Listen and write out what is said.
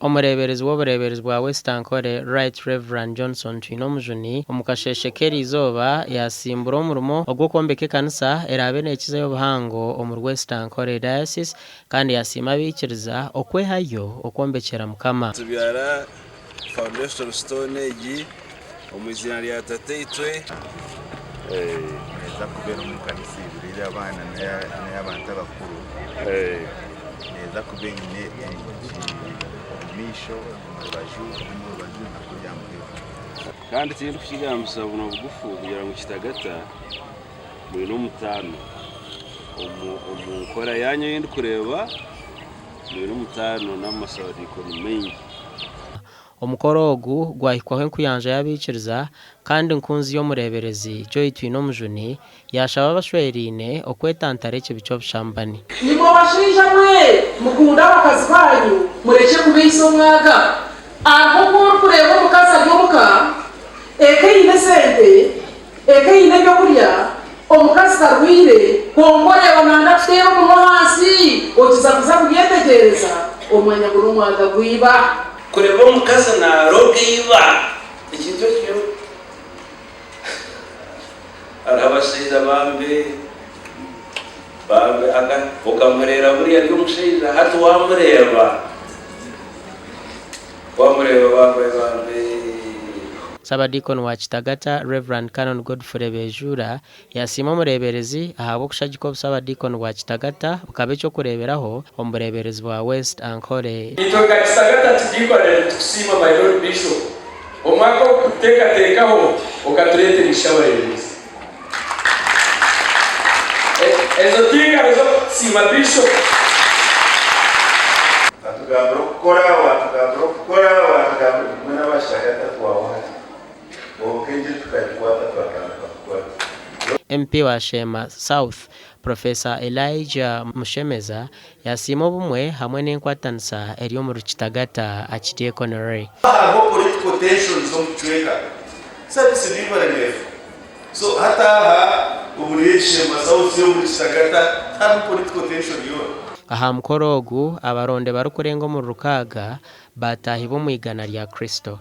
Omureeberezi w'obureeberezi bwa West Ankole, Right Rev. Johnson Twinomujuni, omu kasheeshe k'eriizooba yaasimbura omurimo ogw'okwombeka ekanisa eraabe neekizayo obuhango omuri West Ankole Diocese kandi yaasiima abaikiriza okwehayo okwombekyera Mukama. Tubyara foundation stone egi omu iziina rya Tataitwe. Neeza kuba eri omu kanisa ibiri ey'abaana n'ey'abantu abakuru. Neeza kuba eine enyigi omu maisho, omu rubaju, n'omu rubaju na kuriya muheru. Kandi tindikukigambisa buno bugufu kugira ngu kitagata mwine omutaano omu nkora yaanyu ei ndikureeba mwine omutaano n'amasabadiikoni maingi. Omukoro ogu gwahikwaho enkuyanja y'abaikiriza kandi nkunzi y'omureeberezi Joy Twinomujuni yaashaba abashweraine okwetantara ekibi ky'obushambani. Imwe bashaija mwe, mukunde abakazi baanyu, murekye kubaitsa omwaga. Hariho obu orikureeba omukazi ari omuka, eka eine esente, eka eine ebyokurya, omukazi tarwaire, kwonka oreeba nanga kuteera omunwa ahansi, okiza kuza kubyetegyereza, omanya ngu n'omwaga gw'iba. Kureeba omukazi naaroga iba ekintu ekyo hariho abashaija bambi bambi aka okamureeba buriya ari omushaija hati waamureeba waamureeba bambi bambi. Sabadiikoni wa Kitagata, Rev. Canon Godfrey Bejuura Yasiima omureeberezi ahabw'okushagika obusabadiikoni bwa Kitagata bukaba eky'okureeberaho omu bureeberezi bwa West Ankole. Itwe nka Kitagata Diikonare nitukusiima my Lord Bishop omwaka ogu kututeekateekaho okatureetera ishabareeberezi. Ezo tingaro z'okutusiima Bishop. Watugambira okukora, watugambira okukora, watugambira, mbwenu aba Kitagata twawa hati. Kwonka engiri tukagikwata twatandika kukora. MP wa Sheema South, Professor Elijah Mushemeza yasiima obumwe hamwe n'enkwatanisa eri omuri Kitagata Archdeaconry. Hariho political tensions omu kicweka. Service delivery neefa. So hati aha omuri egi Sheema South omuri Kitagata tiharimu political tension yoona. Aha mukoro ogu, abaronde barikurenga omuri rukaaga baataahibwa omu igana rya Kristo.